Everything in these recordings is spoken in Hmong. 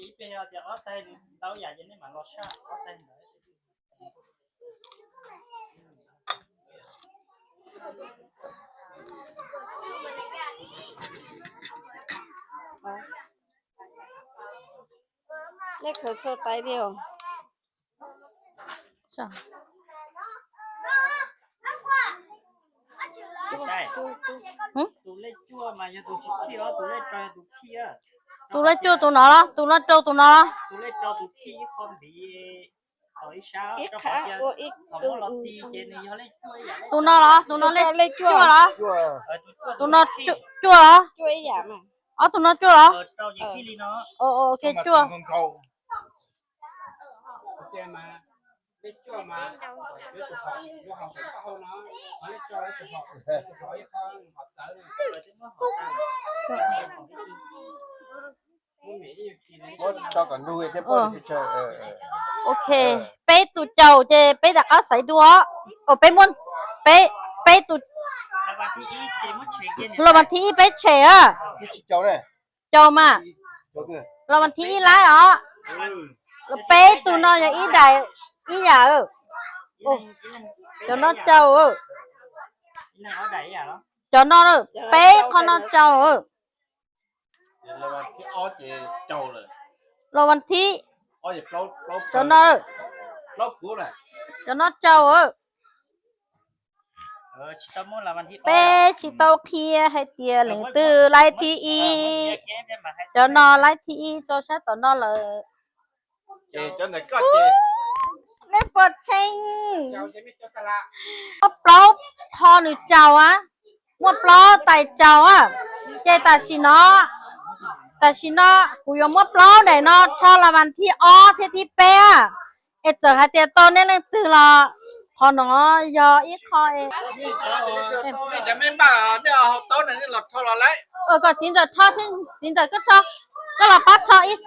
Ib pliag yog tias ob tais nws tau ib yam ces nej mam los saj ob tais ntawd. Nej khaws txhua tais li os. Tus lej cuaj tus no los, tus no rau tus no los. Tus no los, tus no lej cuaj los. Tus no cuaj los. Ob tus no cuaj los. Ok, cuaj. Ok, peb tus caum ces peb rov qab xaiv dua. Peb muab, peb, peb tus, los mas thib ib peb tshem. Caum mas, los mas thib ib laib os. Peb tus no yog ib daim ib yam. Cov no caum. Cov no, peb qhov no caum. Los mas thib, cov no, cov no caum. Peb tsis tau qhia hais tias leej twg laib thib ib. Cov no laib thib ib tso sab tom no lawm. Nej puas tsheej? Muaj plaub qho nws caum a, muaj plaub tais caum a. Ces tam sim no, tam sim no kuv yuav muab plaub daim no rho los mas thib ob thiab thib peb a. Es txawm hais tias tau nej leej twg los qhov no yog ib qho. Koj txiv ntxawm rho thiab, txiv ntxawm koj rho, koj los pab rho ib.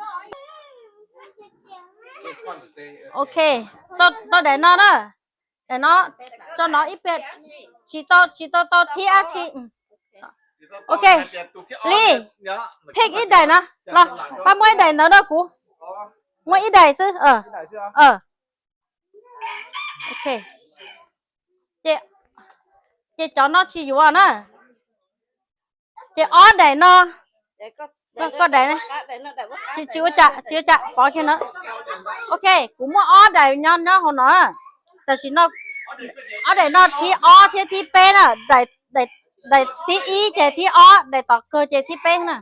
Ok, tau daim no na. Daim no, tso no ib pliag, tsis tau, tsis tau tau thib dab tsi. Ok, Lis, pick ib daim no los, pab muab ib daim ntawd rau kuv. Muab ib daim xwb. Ok, ces cov no tsis yuav na. Ces ob daim no, koj daim, tsis ua cas, tsis ua cas, pov kiag na. Ok, kuv muaj ob daim nyob nyob hauv no. Tam sim no ob daim no thib ob thiab thib peb na. Daim thib ib ces thib ob, daim tom kawg ces thib peb na.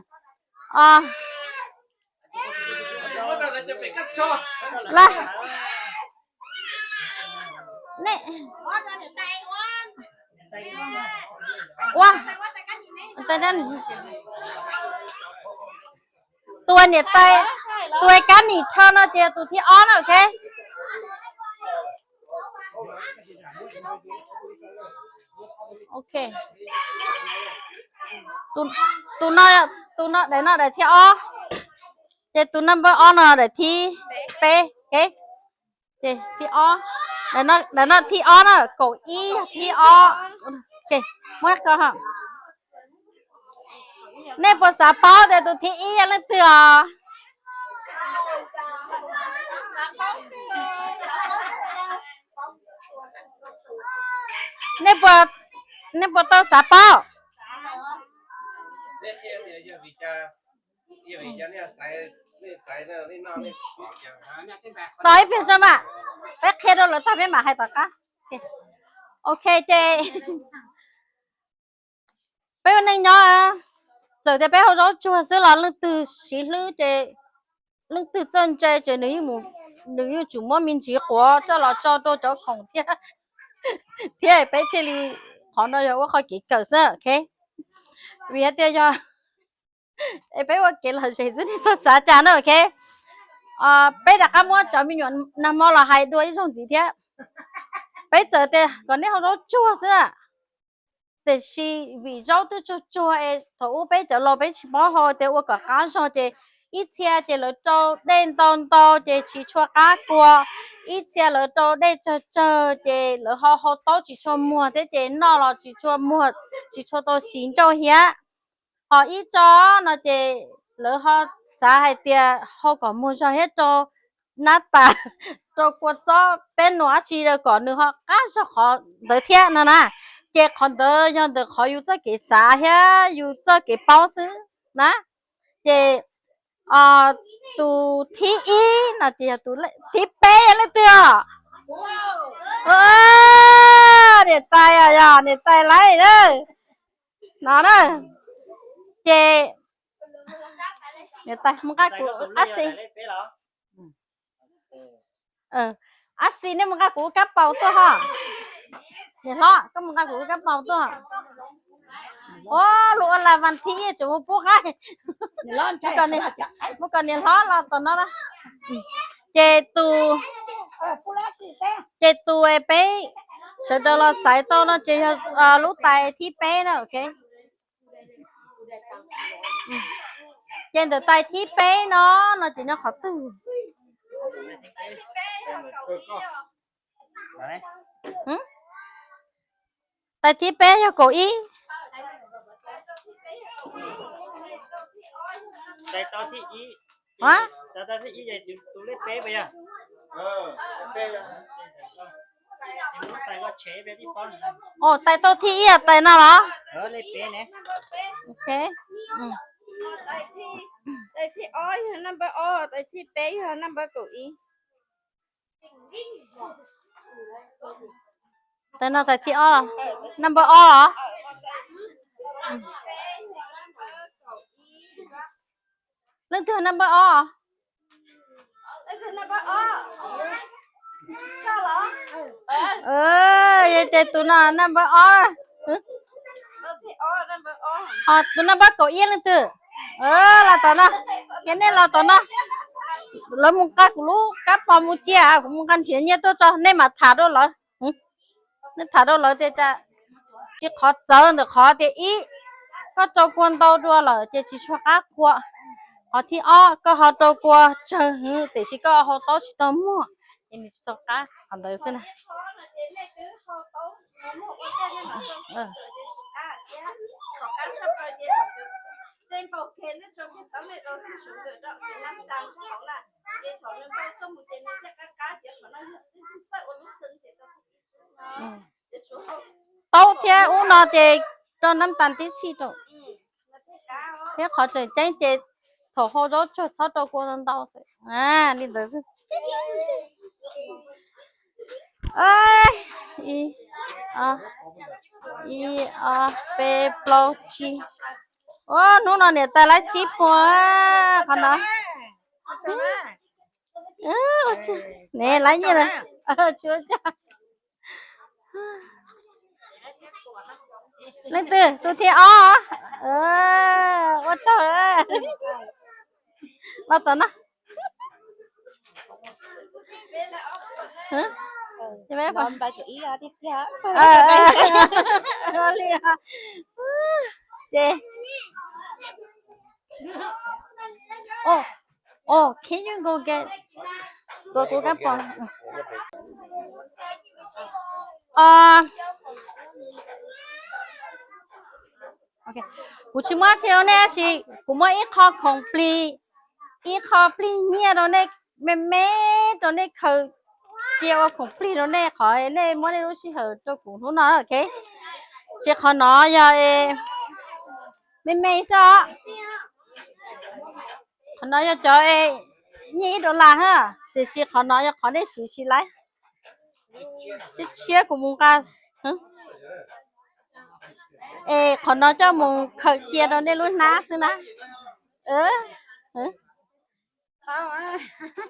Ua, tus niam tais, tus kab nim rho no ces tus thib ob na, ok. Ok. Tus no, tus no daim no daim thib ob. Ces tus number ob no daim thib peb, ok. Ces thib ob, daim no thib ob na, kaum ib yog thib ob. Muab ko. Nej puas xav paub tias tus thib ib yog leej twg os? Nej puas, nej puas tau xav paub? Tos ib pliag tso mas, peb qhia rau lawv tag peb mam hais tom qab. Ok ces peb ua neej nyob, txawm tias peb hau zaub tsuag xwb los leej twg siv hlwb ces, leej twg txawj ntse ces nws yeej tsum muab me ntsis quav coj los tso rau cov khoom thiab, thiab peb thiaj li, qhov no yog ua qhov kev kawm xwb, ok. Vim hais tias yog es peb ua kev lom zem xwb nej txhob xav cas na, ok. Peb rov qab muab cov me nyuam nag hmo los hais dua ib zaug ntxiv thiab. Peb txawm tias kom nej hau zaub tsuag xwb, tiam sis vim zaub twb tsuag tsuag es thaum ub peb cov laus peb tsis paub hau tias ua kom qab zog ces ib txhia ces lawv rau dej ntau ntau ces tsis tshua qab kua, ib txhia lawv rau dej tsawg tsawg ces lawv ho hau taub tsis tshua muag thiab ces noj los tsis tshua muag, tsis tshua tau siv ncauj thiab. Ho ib tso no ces lawv ho xav hais tias ho kom muag zog thiab rau nab tas, rau kua txob peb nus dab tsi rau kom nws ho qab zog qhov ntawd thiab no na. Ces qhov ntawd yog ntawm qhov yus txoj kev xav thiab yus txoj kev paub xwb na. Ces tus thib ib no ces yog tus, thib peb yog leej twg os? Niam tais, yog niam tais laib na. No na. Ces niam tais mus nqa kuv ab xi. Ab xi, nej mus nqa kuv lub kab paus tuaj ho. Niam hlob, koj mus nqa kuv lub kab paus tuaj. Ua, lub ua las vas thib ib tseem mus pub qaib. Mus kom niam hlob los tom no na. Ces tus, ces tus peb sawv daws los xaiv tau no ces yog lub tais thib peb na, ok. Ces ntawm tais thib peb no, no ces nyob qhov twg? Tais thib peb yog kaum ib. Tais tau thib ib tais no los? Ok. Tais thib ob yog number ob, tais thib peb yog number kaum ib. Tais no tais thib ob, number ob los? Leej twg number ob? Yog ces tus no number ob. Ho tus number kaum ib leej twg? Los tom no. Yog nej los tom no, lawv mus nqa kuv lub kab pos mus cia, kuv mus nqa nrhiav nyiaj tuaj tso, nej mam tham rau lawv. Nej tham rau lawv tias cas tsis qhov txawv ntawm qhov tias ib, koj rau kua ntau dua lawm ces tsis tshua qab kua. Qhov thib ob, koj ho rau kua tsawg hwv tiam sis koj hau taub tsis tau muag, ces nws tsis tau qab, qhov ntawd xwb na. Taub thiab ub no ces rau nab tas tib txhij rau. Thiab qhov tseem ceeb ces thaum hau zaub tsawg txhob rau kua ntau xwb. Li ntawd. Ib, ob, peb, plaub, tsib. Ua, hnub no niam tais laib tsib puas qhov no. Ne laib nyiaj na. Tsis ua cas. Leej twg tus thib ob? Ua tsaug. Los tom no. Ces Oh, can you go get, tuav kuv kab pos. Kuv tsis muab tsi rau nej, tab sis kuv muab ib qho khoom plig, ib qho plig nyiaj rau nej, me me rau nej khaws cia ua khoom plig rau nej qhov nej muab nej lub sij hawm rau kuv hnub no, ok. Ces qhov no yog me me xwb os. Qhov no yog cov nyiaj ib dollar ha, tiam sis qhov no yog qhov nej siv tsis laib. Tshiab tshiab kuv mus nqa. Es qhov no coj mus khaws cia rau nej lub hnab xwb na.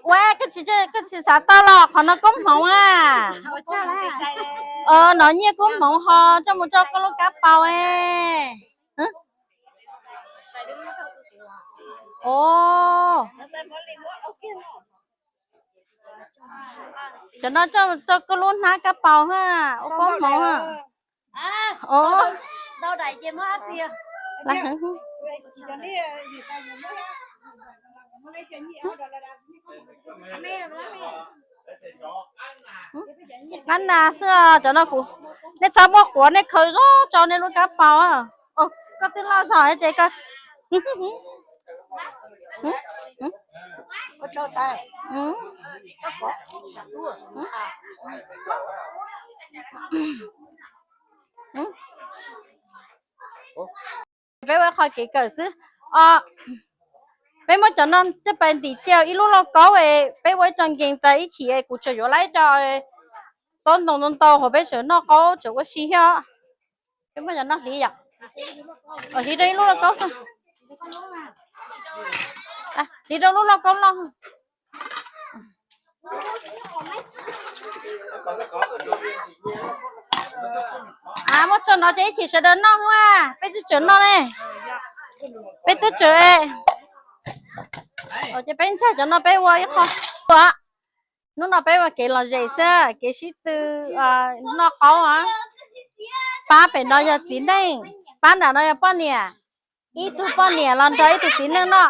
Ua, koj tsis xav tau los qhov no koob hmoov a. No nyiaj koob hmoov ho coj mus rau koj lub kab paus. Cov no coj koj lub hnab kab paus ha, ua koob hmoov ha. Qab nas xwb, cov no kuv, nej txhob muab quav, nej khaws zog rau nej lub kab paus. Koj twb loj zog ces koj Peb ua qhov kev kawm xwb. O, peb muab cov no coj pais ntim cia ib lub lauj kaub, peb ua ib co nkees tas ib chim kuv tseem yuav lab ib co tob ntoo ntau ntau hauv peb tseem noj qaub tseem ua si thiab. Peb muab cov no hliv yom, hliv rau ib lub lauj kaub xwb. Hliv rau lub lauj kaub loj. A, muab tso no ces ib chim sawv daws noj ua, peb twb tseem noj ne. Peb twb tseem, ces peb ntsaig cov no peb ua ib qho. Hnub no peb ua kev lom zem xwb, kev sib tw noj qaub. Pab pem no yog txiv neej, pab nram no yog poj niam. Ib tug poj niam los nrog ib tug txiv neej noj.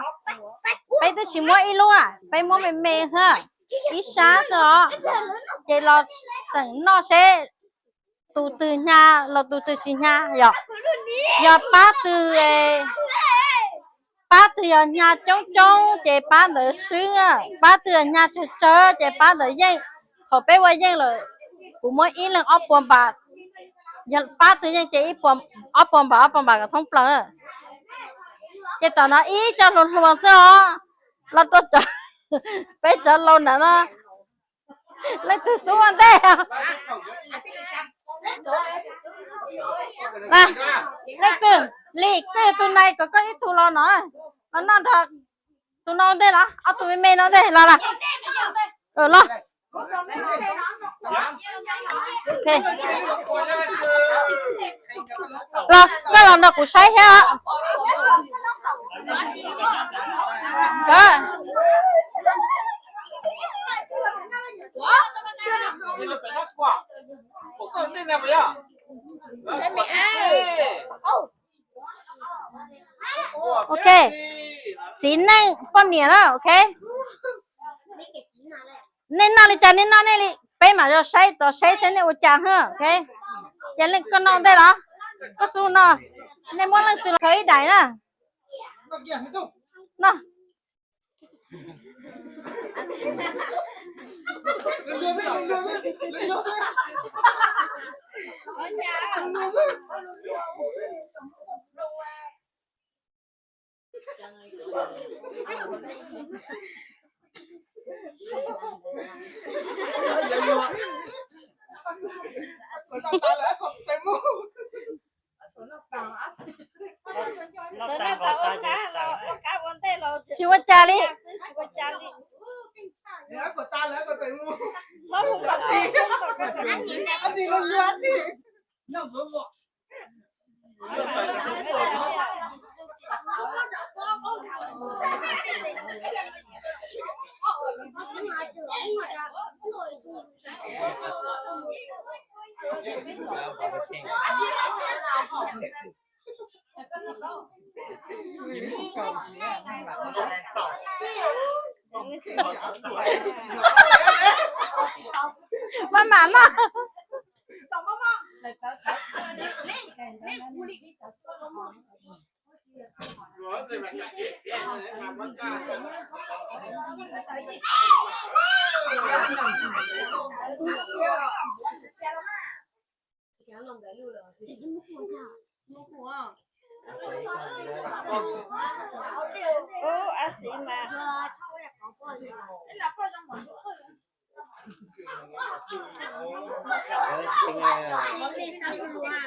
Peb twb tsis muab ib lub, peb muab me me xwb, ib sab xwb os. Ces los xeem noj seb tus twg hnyav los tus twg tsis hnyav yom. Yog pab twg, pab twg yog hnyav coob coob ces pab ntawd swb, pab twg yog hnyav tsawg tsawg ces pab ntawd yeej. Thaum peb ua yeej lawm, kuv muab ib leeg ob puas npam. Yog pab twg yeej ces ob puas npam ob puas npam kom thoob plaws. Ces tom no ib co hluas hluas xwb os, los rau peb cov laus ntawm no. Leej twg xub ua ntej? Leej twg? Lis, koj yog tus nais kom koj ib tug los no, los noj nrog tus no ua ntej los, ob tug me me no ua ntej los los. Los. Los, koj los nrog kuv saib thiab. Ok, txiv neej poj niam na, ok. Nej noj li cas nej noj nej li, peb mam li saib tod saib saib nej ua cas, ok. Ces leej koj noj ua ntej los, koj xub no, nej muab leej twg los khawb ib daim na. Noj. Tsis ua cas li. Maj mam noj.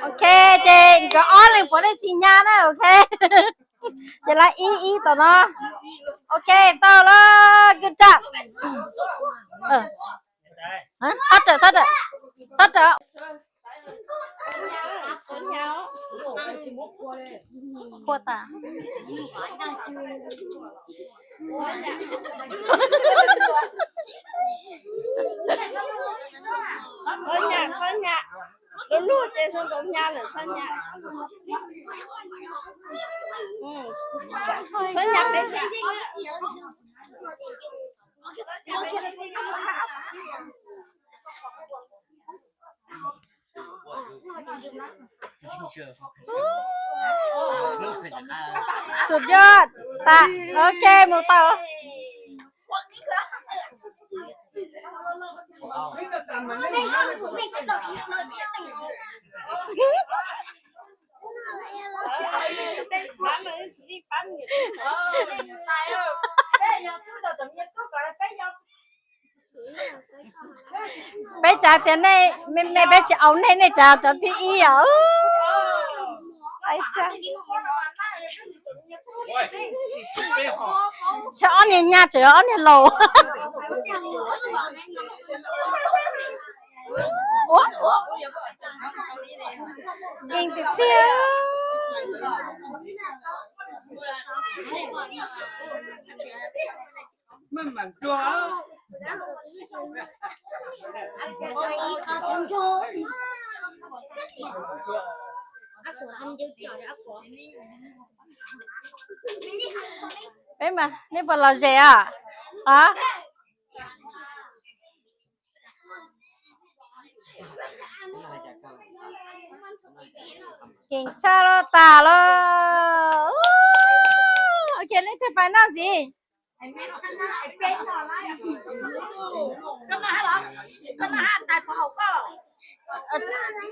Ok, ces nkawd ob leeg puav leej tsis hnyav na, ok. Ces lawv ib ib tom no. Ok, tau lawm, good job. Thab rawm, thab rawm, thab rawm. Qhua tas. Txhob nyam, txhob nyam. Lub lub ces zoo nkaus hnyav lawm, txhob nyam. Txhob nyam peb. สุดยอด ตา โอเค mus tau. Peb tsav tias nej me me peb tsis au nej, nej tsav cov thib ib os. Saib ob niag nyab tseem yog ob niag laus. Yeej tiag tiag. Peb mas nej puas lom zem os? Keem tshaj loj tas lawm. Ok, leej twg pais noj ntxiv?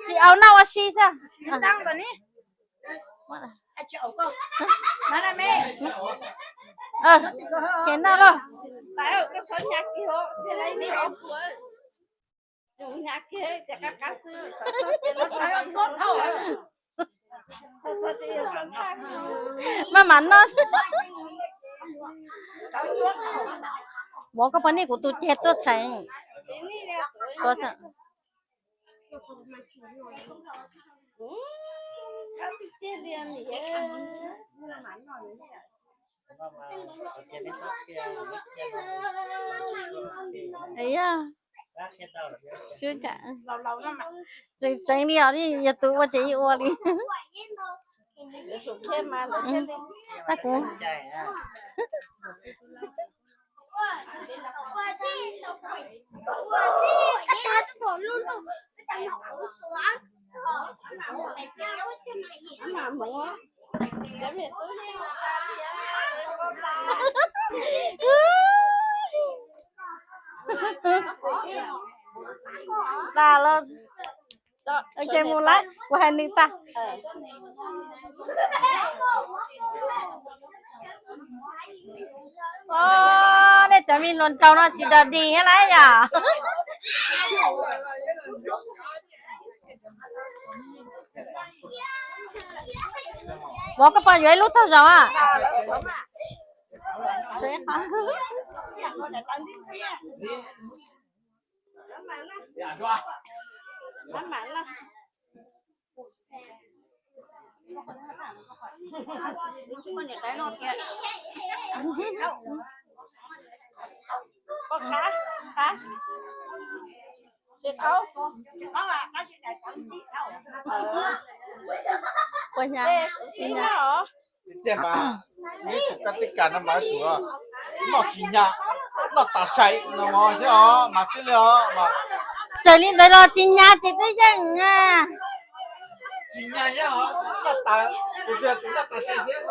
Tsis au noj ua si xwb. Ces noj lauj. Maj mam noj. Muab koj poj niam kuv tus ceg tuaj txheem. Tseem tseev li os, yog tus ua ces yeej ua li. Tab kuv tas los. Ok, mus lawm, kuv hais nws tag. Nej cov me hluas nraug no tsis dog dig thiab lauj yom. Vauv, koj puas yuav ib lub tag zaum a? Puas hnyav? Tiag mas, ib tug kab teb kas no mas tus noj tsis hnyav, noj tas sai no thiab os mas thiaj li os mas. Txawm li ntawd los tsis hnyav ces twb yeej. Tsis hnyav thiab os, noj tas, tus twg tus noj tas sai thiab.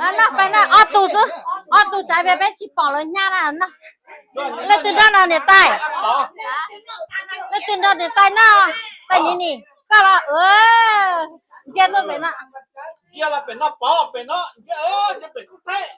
Noj peb na, ob tug xwb, ob tug tsav peb tsis pom lawv nyab na. Leej twg nrog no niam tais? Leej twg nrog niam tais no? Tais Nim Nim, koj los. Ntsia tuaj pem no. Ntsia los pem no, pov pem no, ntsia, ntsia pem kub thaib.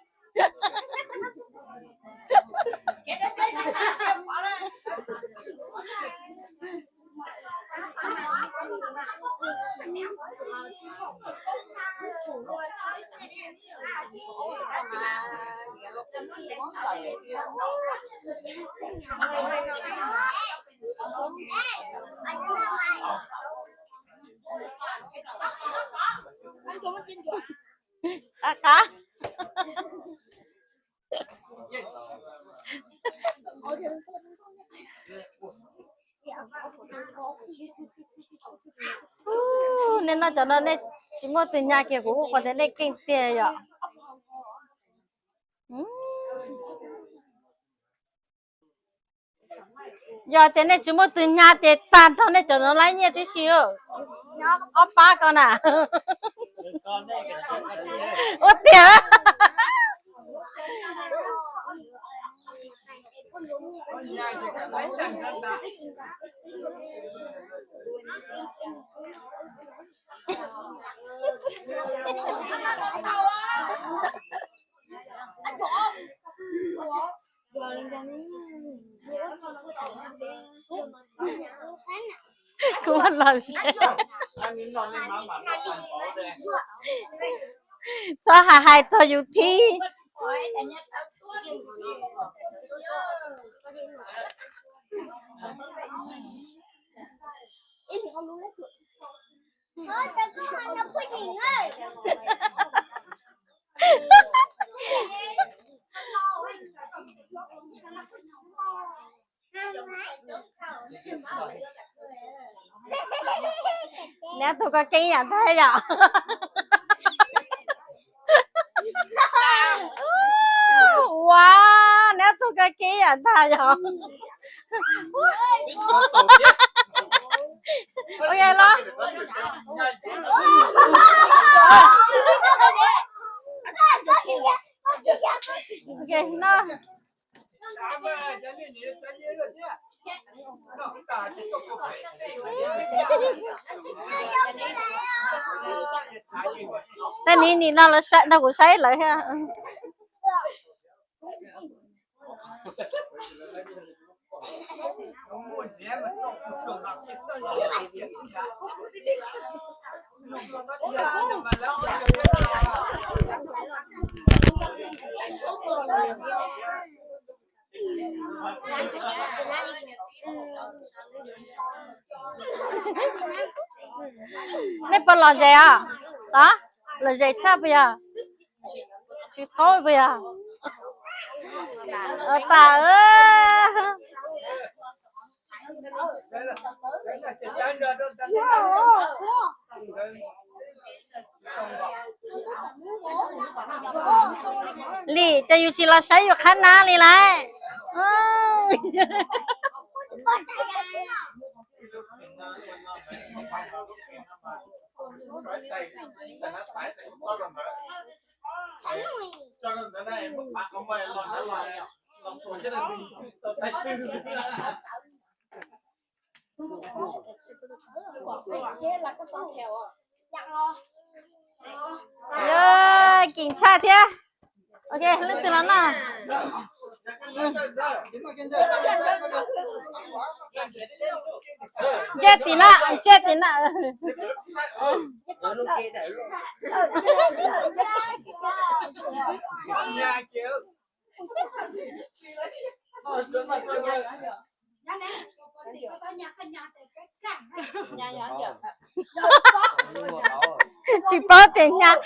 Qab qab. Ub, nej noj cov no nej Tsis muaj twg nyas kiag kuv qhov tias nej keej tiag yom. Yog tias nej tsis muaj twg nyas ces tag nrho nej cov no laib nyiaj tib si. Nyob ob pab ko na. Ua tiag. Kuv los ze. Txhob hais hais txog yus thiab. Neb tus koj keeb yam ntag yom. Ua, neb tus koj keeb yam ntag yom. Ok los. Ok no. Tej nim nim no lawv nrog kuv saib lawv thiab. Nej puas lom zem os? Los zem tshaj puas yog? Tsis paub puas yog? Tas. Lim ces yus tsis los saib yus qhab nab li lawm. Kim tshaj thiab. Ok, leej twg los noj? Ntsej tim na, ntsej tim na. Tsis paub tias nyab.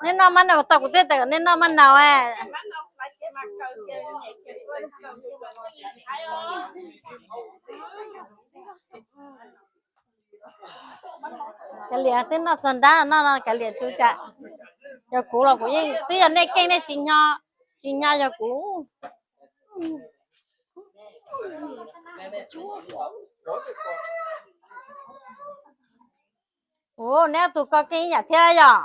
Nej noj mab nau tau kuv twb tias kom nej noj mab nau. Kav liam twb noj txog nrab no no kav liam tsis ua cas. Yog kuv los kuv yeej twb yog nej keej nej tsis nyo, tsis nyo yog kuv. Ua, neb tus ko keej yam thiab yom.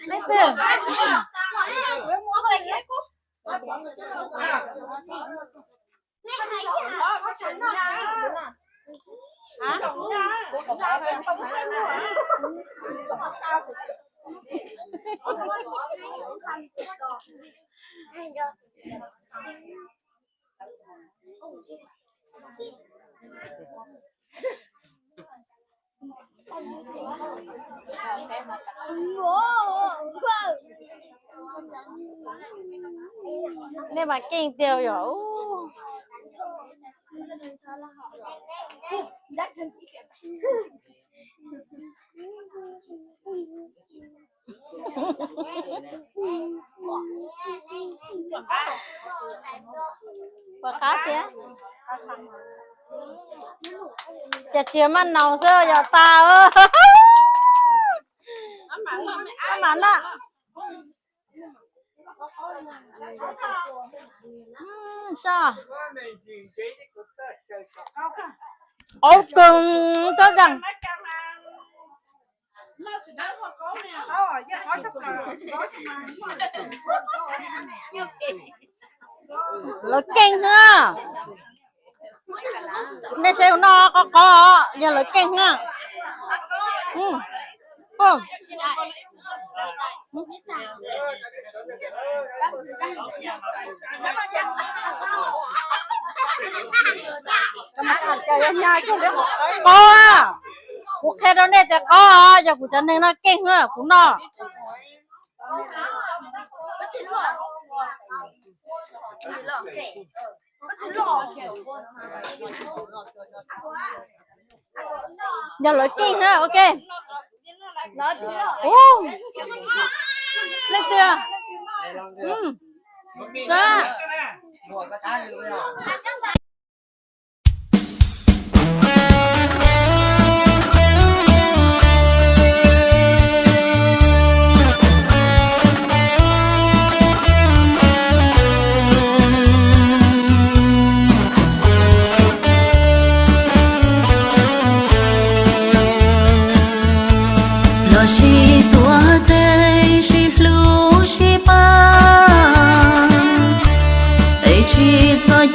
Leej twg? Nej mas keej tiag yom. Puas qab thiab? Cas tsis maj naus xwb yog tas. Maj mam na. Qab kawg, tsob zeeg. Lawv keej na. Nej saib kuv noj qab qab, yog lawv keej na. Qab, kuv qhia rau nej tias qab, yog kuv cov neeg no keej na kuv noj. Yog lawv keej na, ok. Leej twg? Los sis tuav tes sib hlub sib pab, es tsis txhob